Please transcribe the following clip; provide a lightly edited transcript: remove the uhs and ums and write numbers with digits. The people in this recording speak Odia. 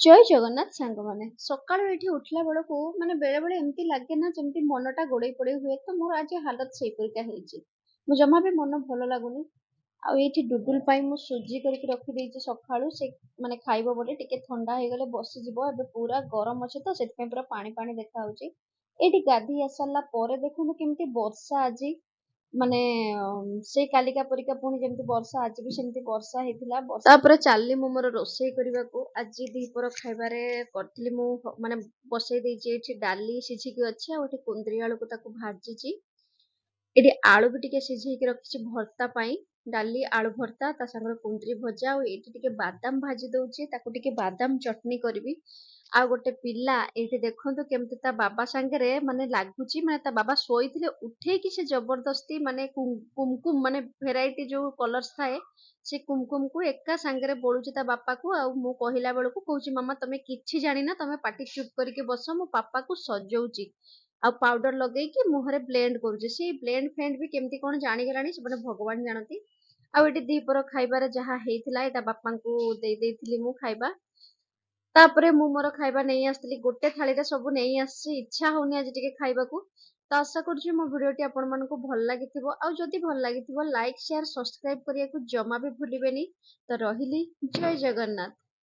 ଜୟ ଜଗନ୍ନାଥ ସାଙ୍ଗମାନେ। ସକାଳୁ ଏଇଠି ଉଠିଲା ବେଳକୁ ମାନେ ବେଳେବେଳେ ଏମିତି ଲାଗେ ନା ଯେମିତି ମନଟା ଗୋଡ଼େଇ ପୋଡ଼େଇ ହୁଏ, ତ ମୋର ଆଜି ହାଲତ ସେଇପରିକା ହେଇଛି। ମୁଁ ଜମା ବି ମନ ଭଲ ଲାଗୁନି। ଆଉ ଏଇଠି ଡୁଡୁଲ ପାଇଁ ମୁଁ ସୁଜି କରିକି ରଖିଦେଇଛି ସକାଳୁ, ସେ ମାନେ ଖାଇବ ବୋଲି। ଟିକେ ଥଣ୍ଡା ହେଇଗଲେ ବସିଯିବ, ଏବେ ପୁରା ଗରମ ଅଛି ତ ସେଥିପାଇଁ ପୁରା ପାଣି ପାଣି ଦେଖାହଉଛି। ଏଇଠି ଗାଧେଇ ଆସିସାରିଲା ପରେ ଦେଖନ୍ତୁ କେମିତି ବର୍ଷା ଆଜି, ମାନେ ସେଇ କାଲିକା ପରିକା ପୁଣି ଯେମିତି ବର୍ଷା ଆଜି ବି ସେମିତି ବର୍ଷା ହେଇଥିଲା। ତାପରେ ଚାଲିଲି ମୁଁ ମୋର ରୋଷେଇ କରିବାକୁ। ଆଜି ଦ୍ୱିପହର ଖାଇବାରେ କରିଥିଲି ମୁଁ, ମାନେ ବସେଇ ଦେଇଛି ଏଇଠି ଡାଲି ସିଝିକି ଅଛି, ଆଉ ଏଠି କୁନ୍ଦୁରି ଆଳୁକୁ ତାକୁ ଭାଜିଛି। ଏଠି ଆଳୁ ବି ଟିକେ ସିଝେଇକି ରଖିଛି ଭର୍ତ୍ତା ପାଇଁ, ଡାଲି ଆଳୁ ଭର୍ତ୍ତା ତା ସାଙ୍ଗରେ କୁନ୍ଦୁରି ଭଜା। ଆଉ ଏଇଠି ଟିକେ ବାଦାମ ଭାଜି ଦଉଛି, ତାକୁ ଟିକେ ବାଦାମ ଚଟଣି କରିବି। ଆଉ ଗୋଟେ ପିଲା ଏଇଠି ଦେଖନ୍ତୁ କେମିତି ତା ବାବା ସାଙ୍ଗରେ ମାନେ ଲାଗୁଛି, ମାନେ ତା ବାବା ଶୋଇଥିଲେ ଉଠେଇକି ସେ ଜବରଦସ୍ତି ମାନେ କୁମକୁମ ମାନେ ଭେରାଇଟି ଯୋଉ କଲର୍ସ ଥାଏ ସେ କୁମକୁମକୁ ଏକା ସାଙ୍ଗରେ ବୋଳୁଛି ତା ବାପାକୁ। ଆଉ ମୁଁ କହିଲା ବେଳକୁ କହୁଛି, ମାମା ତମେ କିଛି ଜାଣିନା, ତମେ ପାଟି ଚୁପ୍ କରିକି ବସ, ମୁଁ ପାପାକୁ ସଜଉଛି ଆଉ ପାଉଡର ଲଗେଇକି ମୁହଁରେ ବ୍ଲେଣ୍ଡ କରୁଛି। ସେଇ ବ୍ଲେଣ୍ଡ ଫ୍ଲେଣ୍ଡ ବି କେମିତି କଣ ଜାଣିଗଲାଣି ସେମାନେ ଭଗବାନ ଜାଣନ୍ତି। ଆଉ ଏଠି ଦ୍ୱିପହର ଖାଇବାରେ ଯାହା ହେଇଥିଲା ଏଇଟା ବାପାଙ୍କୁ ଦେଇ ଦେଇଥିଲି ମୁଁ ଖାଇବା। ତାପରେ ମୁଁ ମୋର ଖାଇବା ନେଇ ଆସିଥିଲି, ଗୋଟେ ଥାଳିରେ ସବୁ ନେଇ ଆସିଛି। ଇଚ୍ଛା ହଉନି ଆଜି ଟିକେ ଖାଇବାକୁ। ତ ଆଶା କରୁଛି ମୋ ଭିଡ଼ିଓଟି ଆପଣମାନଙ୍କୁ ଭଲ ଲାଗିଥିବ, ଆଉ ଯଦି ଭଲ ଲାଗିଥିବ ଲାଇକ୍ ସେୟାର ସବସ୍କ୍ରାଇବ କରିବାକୁ ଜମା ବି ଭୁଲିବେନି। ତ ରହିଲି, ଜୟ ଜଗନ୍ନାଥ।